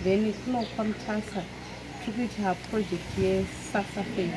Then kuno kwaMutasa tiri kuita project yeSASAFE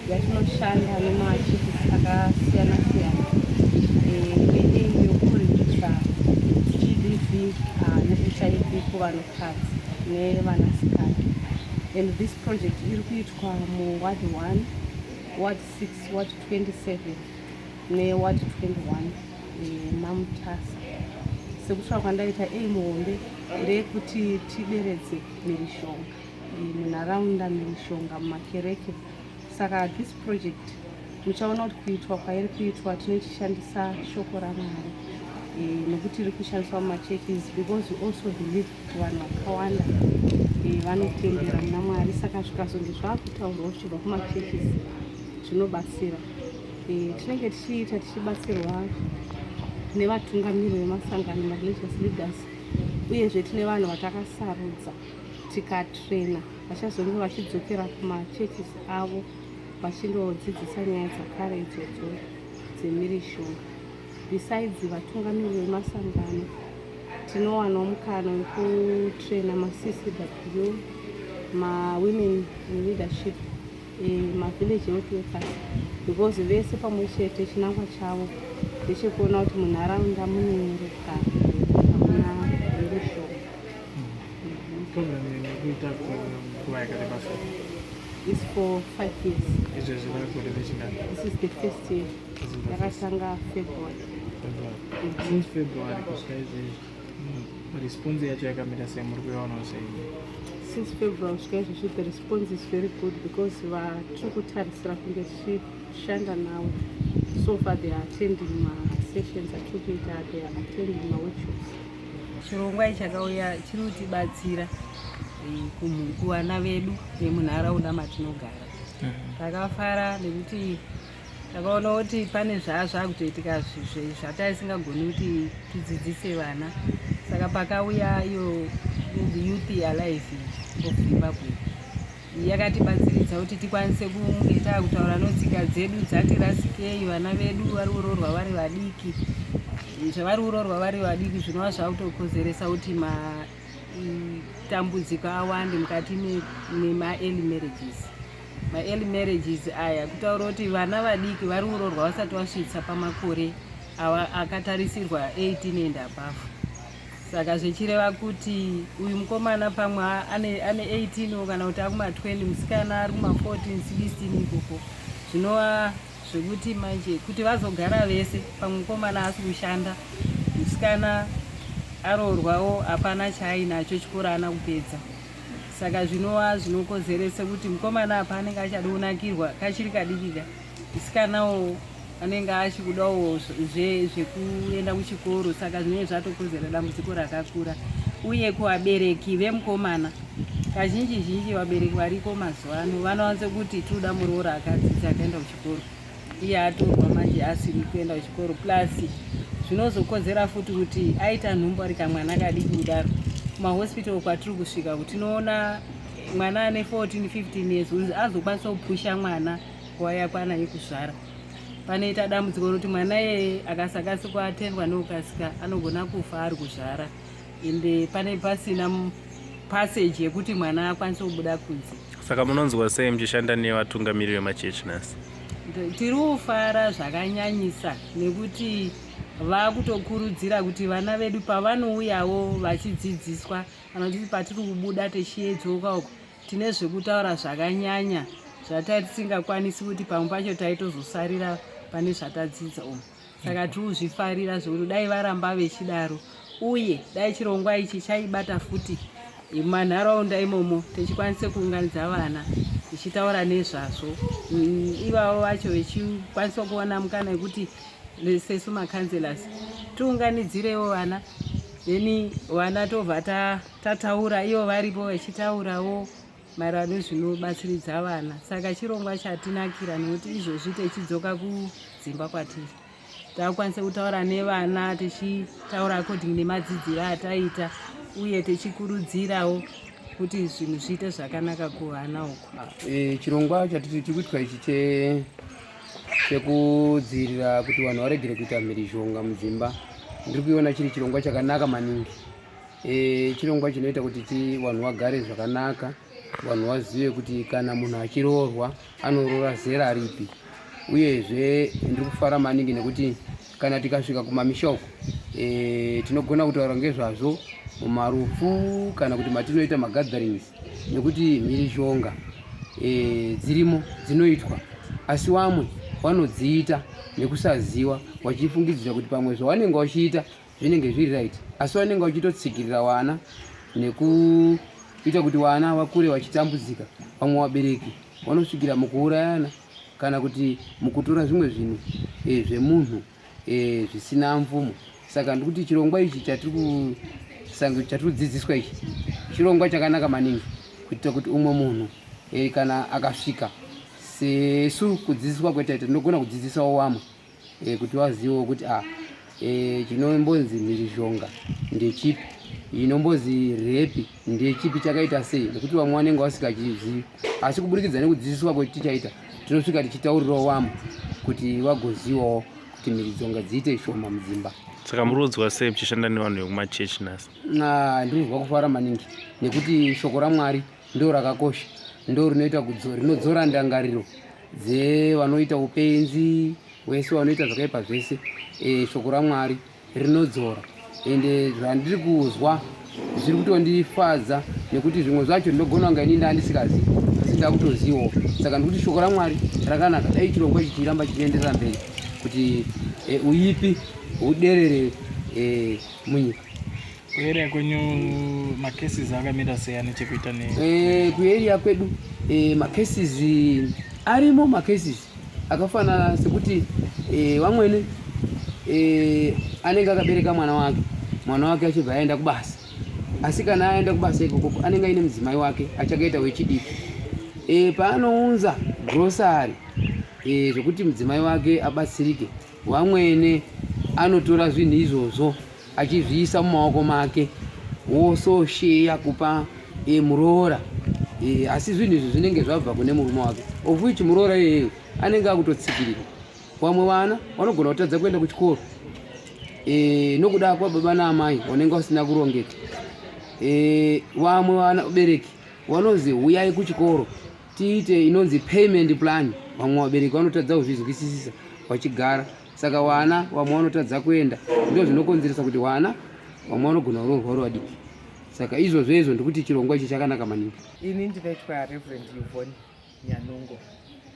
yatinoshanda nemachurches akasiyana siyana neaim yokuredusa GBV neHIV kuvanhukadzi nevanasikana. And this project iri kuitwa muward 1, ward 6, ward 27 neward 21 maMutasa. Sekutaura kwandaita, aim hombe ndeyekuti tideredze mhirizhonga munharaunda, mhirizhonga mumakereke. Saka this project muchaona kuti kuitwa kwairi kuitwa, tinochishandisa shoko raMwari, nekuti iri kushandiswa mumachurches, because we also believe kuti vanhu vakawanda vanotendera muna Mwari. Saka zvikazonge zvakutaurwawo zvichibva kumachurches, zvinobatsira. Tinenge tichiita tichibatsirwa nevatungamiri vemasangano, mareligious leaders, uyezve tine vanhu vatakasarudza tikatraina vachazonge vachidzokera kumachurches avo vachindodzidzisa nyaya dzakare idzodzo dzemhirizhonga. Besides vatungamiri vemasangano, tinowanawo mukana wekutraina maCCW, mawomen in leadership, mavillage health workers, because vese pamwe chete chinangwa chavo ndechekuona kuti munharaunda mune rugare, hamuna mhirizhonga. Program yekuita nguva yakareba sei? Is for 5 years. Izvezvi rave gore rechingani? This is the first year. This is the first. Yakatanga February. February. Since February kusvika izvezvi, response yacho yakamira sei? Muri kuionawo sei? Since February kusvika izvezvi, the response is very good, because vatiri kutarisira kunge tichishanda navo, so far they are attending masessions atiri kuita, they are attending maworkshops. Chirongwa ichi chakauya chiri kutibatsira kuvana vedu vemunharaunda matinogara. Takafara nekuti takaona kuti pane zvaa zvakutoitika zvataisingagoni kuti tidzidzise vana. Saka pakauya iyo Youth Alive of Zimbabwe, yakatibatsiridza kuti tikwanise kunge taakutaura notsika dzedu dzati rasikei. Vana vedu vari kuroorwa vari vadiki. Zvavari kuroorwa vari vadiki zvinova zvakutokonzeresa kuti matambudziko awande mukati mema-early marriages. Ma-early marriages aya kutaura kuti vana vadiki vari kuroorwa vasati vasvitsa pamakore awa akatarisirwa, 18 and above. Saka zvichireva kuti uyu mukomana pamwe ane 18 kana kuti akuma20, musikana ari kuma14, 16 ikoko, zvinova zvekuti manje kuti vazogara vese, pamwe mukomana asi kushanda, musikana aroorwawo, hapana chaainacho, chikoro haana kupedza. Saka zvinova zvinokonzeresa kuti mukomana apa anenge achada kunakirwa kachiri kadikika, musikanawo anenge achikudawo zvekuenda kuchikoro. Saka zvinenge zvatokonzera dambudziko rakakura. Uye kuvabereki vemukomana, kazhinji zhinji vabereki variko mazuva ano vanowanze kuti tinoda muroora akadzidza, akaenda kuchikoro. Iye atorwa manje asiri kuenda kuchikoro. Plus zvinozokonzera futi kuti aita nhumbu ari kamwana kadiki kudaro. Kumahospital kwatiri kusvika kuti tinoona mwana ane 14, 15 years azokwanisa kupusha mwana nguva yakwana yekuzvara, panoita dambudziko rokuti mwana iyeye akasakasi kuatendwa nekukasika, anogona kufa ari kuzvara, ende pane pasina passage yekuti mwana akwanise kubuda kunze. Saka munonzwa sei muchishanda nevatungamiri vemachechi nhasi? Tiri kufara zvakanyanyisa nekuti vakutokurudzira kuti vana vedu pavanouyawo vachidzidziswa, kana kuti patiri kubuda tichiedzoka uko, tine zvekutaura zvakanyanya zvatai tisingakwanisi, kuti pamwe pacho taitozosarira pane zvatadzidza umu. Saka tiri kuzvifarira zvekuti dai varamba vechidaro, uye dai chirongwa ichi chaibata futi manharaunda imomo, tichikwanise kuunganidza vana tichitaura nezvazvo, ivavo vacho vechikwanisa kuwana mukana wekuti sesu macouncillors tiunganidzirewo vana, then vana tobva tataura ivo varipo vachitaurawo maererano nezvinobatsiridza vana. Saka chirongwa chatinakira nekuti izvozvi tichidzoka kudzimba kwatiri, takukwanisa kutaura nevana, tichitaura according nemadzidziro ataita, uye tichikurudzirawo kuti zvinhu zviite zvakanaka kuvana uko. Chirongwa chatiri kuitwa ichi chekudzivirira kuti vanhu varegere kuita mhirizhonga mudzimba, ndiri kuiona chiri chirongwa chakanaka maningi. E, chirongwa chinoita kuti vanhu vagare zvakanaka, vanhu vazive kuti kana munhu achiroorwa anoroora zera ripi. Uyezve ndiri kufara maningi nekuti kana tikasvika kumamisha uko e, tinogona kutaura ngezvazvo mumarufu kana kuti matinoita magatherings nekuti mhirizhonga e, dzirimo dzinoitwa, asi vamwe vanodziita nekusaziva vachifungidzira kuti pamwe zvavanenge vachiita zvinenge zviri right, asi vanenge vachitotsikirira vana nekuita kuti vana vakure vachitambudzika. Vamwe vabereki vanosvikira mukuurayana kana kuti mukutora zvimwe zvinhu e, zvemunhu e, zvisina mvumo. Saka ndikuti chirongwa ichi chatiri kudzidziswa ichi chirongwa chakanaka maningi kuitira kuti umwe munhu e, kana akasvika sesu kudzidziswa kwetaita tinogona kudzidzisawo vamwe e, kuti vazivewo kuti a e, chinombonzi mhirizhonga ndechipi, inombonzi repi ndechipi, chakaita sei, nekuti vamwe vanenge vasingachizivi. Asi kuburikidza nekudzidziswa kwetichaita tinosvika tichitaurirawo vamwe kuti vagozivawo kuti mhirizhonga dziite shoma mudzimba. Saka muri kudzwa sei muchishanda nevanhu vekumachechi nhasi? Ndiri kuzwa kufara maningi nekuti shoko raMwari ndo rakakosha, ndo rinoita rinodzora ndangariro dzevanoita upenzi wese, vanoita zvakaipa zvese. E, shoko raMwari rinodzora, ende zvandiri kuzwa zviri kutondifadza nekuti zvimwe zvacho ndinogona kunga ini ndandisikazivi, asi ndakutozivawo. Saka ndikuti shoko raMwari rakanaka, dai chirongwa ichi chiramba chichienderera mberi kuti e, uipi huderere e, munyika. Kuarea kwenyu macases akamira sei ane chekuita ne e, kuarea kwedu e, macases arimo, macases akafanana sekuti e, vamwene e, anenge akabereka mwana wake, mwana wake achibva aenda kubasa, asi kana aenda kubasa ikoko anenge aine mudzimai wake achakaita wechidiki. E, paanounza grocery e, zvekuti mudzimai wake abatsirike, vamwene anotora zvinhu izvozvo achizviisa mumaoko make, wososheya kupa e, muroora e, asi zvinhu izvi zvinenge zvabva kune murume wake, of which muroora iyeyo anenge akutotsikirira. Vamwe vana vanogona kutadza kuenda kuchikoro e, nokuda kwababa naamai vanenge vasina kurongeka. E, vamwe vana vabereki vanonzi huyai kuchikoro tiite inonzi payment plan, vamwe vabereki vanotadza kuzvizwisisisa vachigara, saka vana vamwe vanotadza kuenda. Ndo zvinokonzeresa kuti vana vamwe vanogona kuroorwa vari vadiki. Saka izvozvo izvo ndikuti chirongwa ichi chakanaka maningi. Ini ndinoitwa Reverend Yvonne Nyanungo,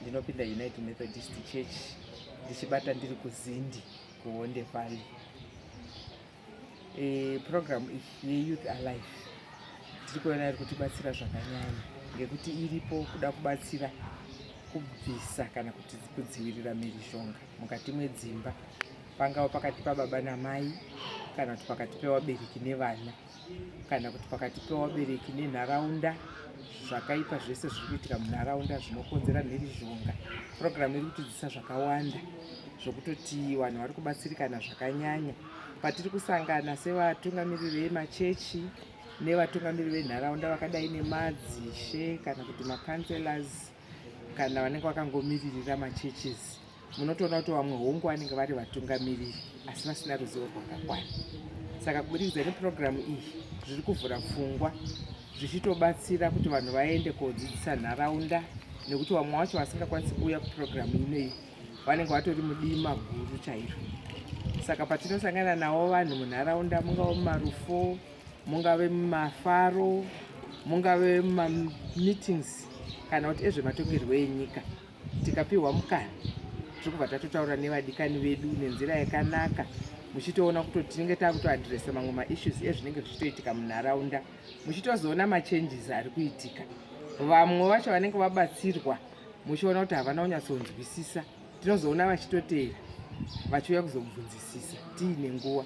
ndinopinda United Methodist Church, ndichibata ndiri kuZindi, kuHonde Valley. E, program iyi yeYouth Alive tiri kuona iri kutibatsira zvakanyanya ngekuti iripo kuda kubatsira kubvisa kana kuti kudzivirira mhirizhonga mukati mwedzimba, pangava pakati pababa namai, kana kuti pakati pevabereki nevana, kana kuti pakati pevabereki nenharaunda. Zvakaipa zvese zviri kuitika munharaunda zvinokonzera mhirizhonga, purogiramu iri kutidzidzisa zvakawanda zvokutoti vanhu vari kubatsirikana zvakanyanya. Patiri kusangana sevatungamiriri vemachechi nevatungamiriri venharaunda vakadai nemadzishe kana kuti macouncillors kana vanenge vakangomiririra machurches, munotoona kuti vamwe hongu vanenge vari vatungamiriri asi vasina ruzivo rwakakwana. Saka kubudikidza nepurogiramu iyi zviri kuvhura pfungwa, zvichitobatsira kuti vanhu vaende kodzidzisa nharaunda, nekuti vamwe vacho vasingakwanisi kuuya kupurogiramu inoyi vanenge vatori mudima guru chairo. Saka patinosangana navo vanhu munharaunda, mungave mumarufo, mungave mumafaro, mungave mumameetings kana kuti ezvematongerwo enyika, tikapiwa mukana tiri kubva tatotaura nevadikani vedu nenzira yakanaka, muchitoona kutoti tinenge takutoadhiresa mamwe maissues ezvinenge zvichitoitika munharaunda, muchitozoona machanges ari kuitika. Vamwe vacho vanenge vabatsirwa, muchiona kuti havana kunyatsonzwisisa, tinozoona vachitoteera vachiuya kuzobvunzisisa tiine nguva.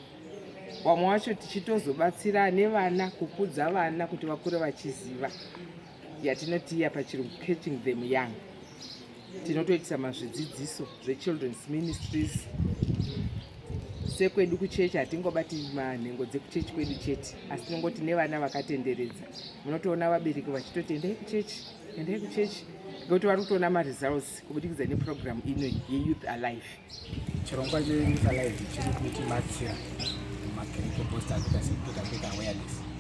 Vamwe vacho tichitozobatsira nevana kukudza vana kuti vakure vachiziva yatinoti pachirungu catching them young. Tinotoitisa mazvidzidziso zvechildren's ministries. Sekwedu kuchechi hatingobati manhengo dzekuchechi kwedu chete, asi tinongoti nevana vakatenderedza. Munotoona vabereki vachitoti endai kuchechi, endai kuchechi, ngekuti vari kutoona maresults kubudikidza nepurogiramu ino yeYouth Alive. Chirongwa cheYouth Alive chiri kutibatsira mumakereke post akuita sekuita kuita awareness.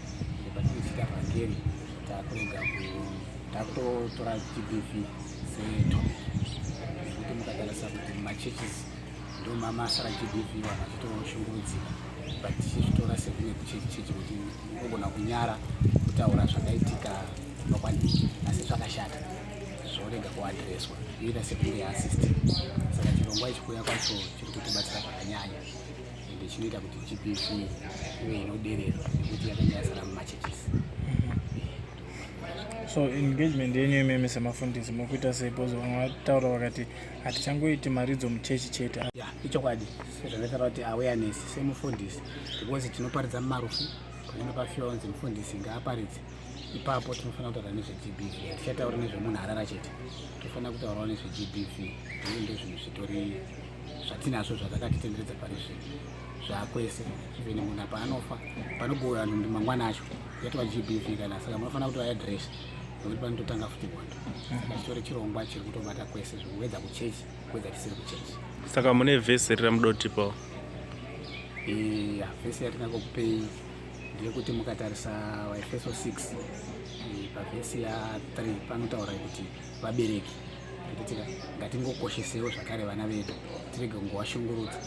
vhangeri takurega takutotora GBV setopic, nekuti mukatarisa kuti mumachurches ndo mamasara GBV, vanhu vachitoshungurudzika, but tichizvitora sekunge kuchechi chechi kuti unogona kunyara kutaura zvakaitika kumba kwandiri, asi zvakashata zvorega kuaddresswa, yoita sekunge yasystem. Saka chirongwa ichi kuuya kwacho chiri kutibatsira zvakanyanya, ende chinoita kuti GBV ive inoderera nekuti yakanga yazara mumachurches. So engagement yenyu imimi semafundisi mukuita sei? Because vamwe vataura vakati hatichangoiti maridzo muchechi chete. Ya, ichokwadi, sezvandataura kuti awareness semufundisi, because tinoparidza mumarufu, panenge pafiwa unzi mufundisi ngaaparidze ipapo, tinofanira kutaura nezveGBV. Hatichatauri nezvemunhu arara chete, tofanira kutaurawo nezveGBV, nekuti ndo zvinhu zvitori zvatinazvo zvatakatitenderedza pari zvino zvakwese. Even munhu apa anofa, panogowa vanhu mangwana acho yatova GBV kana, saka munofanira kuti vaaddress nekuti panototanga futi hondo. Saka chitori chirongwa chiri kutobata kwese, zvekuwedza kuchechi, kuwedza tisiri kuchechi. Saka mune vhesi riramudotipawo? Ya, vhesi yatingangokupei ndeyekuti mukatarisa vaEfeso 6 pavhesi ya3, panotaura kuti vabereki titika ngatingokoshesewo zvakare vana vedu, tirege kungovashungurudza,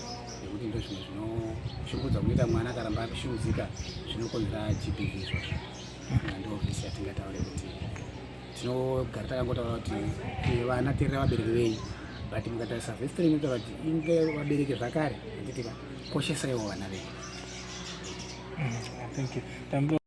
nekuti ndo zvimwe zvinoshungurudza kunoita mwana akaramba achishungudzika zvinokonzera GBV izvozvo. Ndo vhesi yatingataure kuti tinogara takangotaura kuti vana teerera vabereki venyu, but mukatarisa vhesi 3 inotaura kuti inge vabereki zvakare handitika koshesaiwo vana venyu. Thank you. Tambiro.